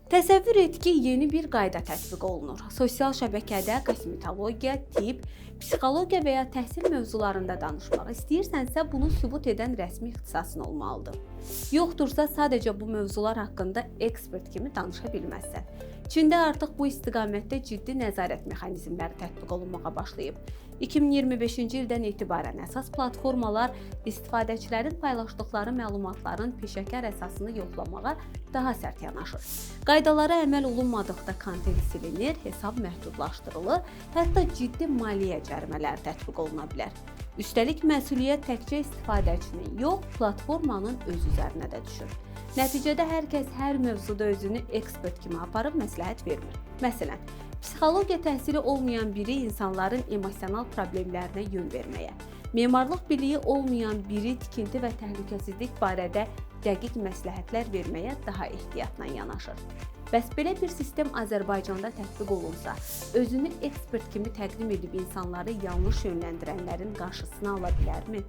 Təsəvvür et ki, yeni bir qayda tətbiq olunur. Sosial şəbəkədə kosmetologiya, tibb, psixologiya və ya təhsil mövzularında danışmaq istəyirsənsə, bunu sübut edən rəsmi ixtisasın olmalıdır. Yoxdursa, sadəcə bu mövzular haqqında ekspert kimi danışa bilməzsən. Çində artıq bu istiqamətdə ciddi nəzarət mexanizmləri tətbiq olunmağa başlayıb. 2025-ci ildən etibarən əsas platformalar istifadəçilərin paylaşdıqları məlumatların peşəkar əsasını yoxlamağa daha sərt yanaşır. Qaydalara əməl olunmadıqda kontent silinir, hesab məhdudlaşdırılır, hətta ciddi maliyyə cərimələri tətbiq oluna bilər. Üstəlik məsuliyyət təkcə istifadəçinin yox, platformanın öz üzərinə də düşür. Nəticədə hər kəs hər mövzuda özünü ekspert kimi aparıb məsləhət vermir. Məsələn, psixologiya təhsili olmayan biri insanların emosional problemlərinə yön verməyə, memarlıq biliyi olmayan biri tikinti və təhlükəsizlik barədə dəqiq məsləhətlər verməyə daha ehtiyatla yanaşır. Bəs belə bir sistem Azərbaycanda tətbiq olunsa, özünü ekspert kimi təqdim edib insanları yanlış yönləndirənlərin qarşısını ala bilərmi?